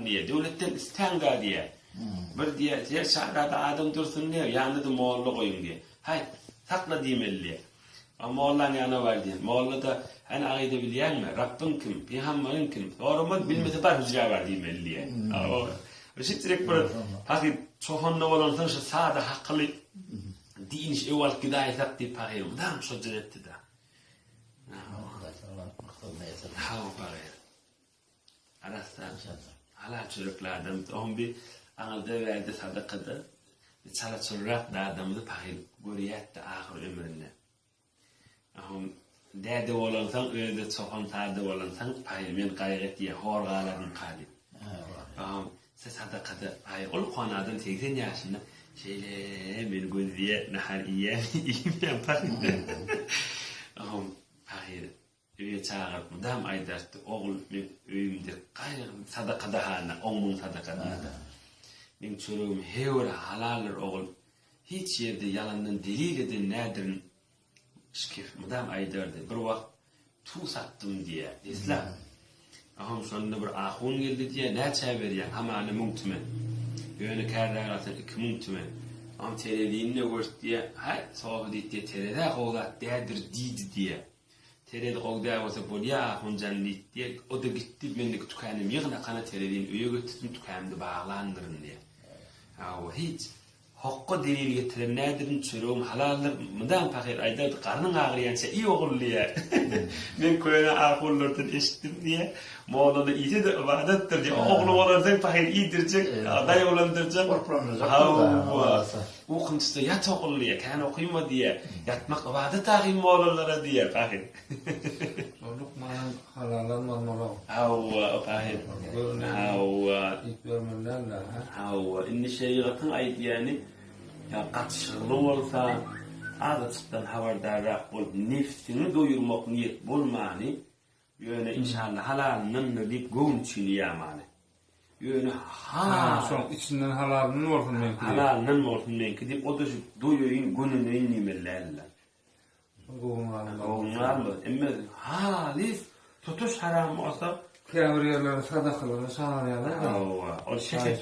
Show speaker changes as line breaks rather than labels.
Diýýär, döwletden isläň-dä diýýär. Bir diýýär, her çarada adam dursun diýýär, ýanynda-da molla goýuň diýýär. Haý, sakla diýmeli diýýär. A mollaň ýanyna bar diýýär. Molla-da, Hany agyda bilýäňmi, Rabbyň kim, pygamberiň kim, soramaz, bilmese bar hüjrä bar diýmeli diýýär. Şeýtdirek bir pahyr çopan-da bolansoň şu sada hakyly din işi öw alyp gidäýsek diýip pahyr mydam şo jyn etdi-de. Hawa pahyr. Arassa, halal çörekli adam. Oňam bir aňyrda bärde sadakada bir çala-çulrak dadamyzy pahyr görýärdi ahyr ömründe. Oňam däde bolansoň, özi-de çopan sada bolansoň, pahyr men gaýgy etýär, hor galarmyka diýip. Oňam sadakada pahyr uly adam 80 ýaşynda şeýle meni gözleýär, nahar iýýärmi, iýmeýärmi pahyr. Oňam pahyr Öýe çagyryp mydam aýdardy, Ogul, meň öýümde gaýgym sadakada-hana, oň-muň sadakasynda-da. Meň çöregim heýwere halaldyr, ogul. Hiç ýerde ýalandan delil eden nädirin? Şkif mydam aýdardy, Bir wagt tuw satdym diýýär, deslap. Aham şonda bir ahun geldi diýýär, näçä berýäň? Hamana müň tümen. Ýöne kärräk alsaň 2000 tümen. Aham terezini-de görüp diýýär, Haý, sopy diýip diýýär, terez-ä gowy zat däldir diýdi diýýär. Terezi gowy däl bolsa bolýa ahunjan diýip diýe, o-da gitdi, mendeki tükänem ýygnakana terezini öýe getirdim, tükämde baglandyryn diýe. Hawa, hiç hokga delil getiren nädirin, çöregim halaldyr, mydam pahyr aýdardy, garnyň agyrýança iý ogul diýe. Men köne ahunlardan eşitdim diýe, mollada iýse-de ybadatdyr diýe, ogly bolansoň pahyr iýdirjek, daýawlandyrjak. Hawa. Ukyň tutsa ýat ogul diýýär, kän okyma diýýär. Ýatmak ybadat ahym mollalara diýýär pahyr.
Şol lukmanyň halalam bolmaly.
Hawa, pahyr. Hawa.
Diýip ýörmeli däl-de, hä?
Hawa, indi şerigatyň aýdýany ýa gatyşygly bolsa, azajykdan habardarrak bolup, nebsiňi doýurmak niýet bolmany, Ýöne inşallah halalyndandyr diýip göwün üçin iýamany. Ýöne ha.
Şoň içinden halalyndan bolsun meňki
diýip. Halalyndan bolsun meňki diýip o-da şu doýaýyn, göneneýin diýmeli däldir.
Göwün galmaz.
Göwün galmaz. Emme halys tutuş haram bolsa.
Käbir ýerlerde sadakalara çagyrýarlar-da.
Hawa, ol şeker.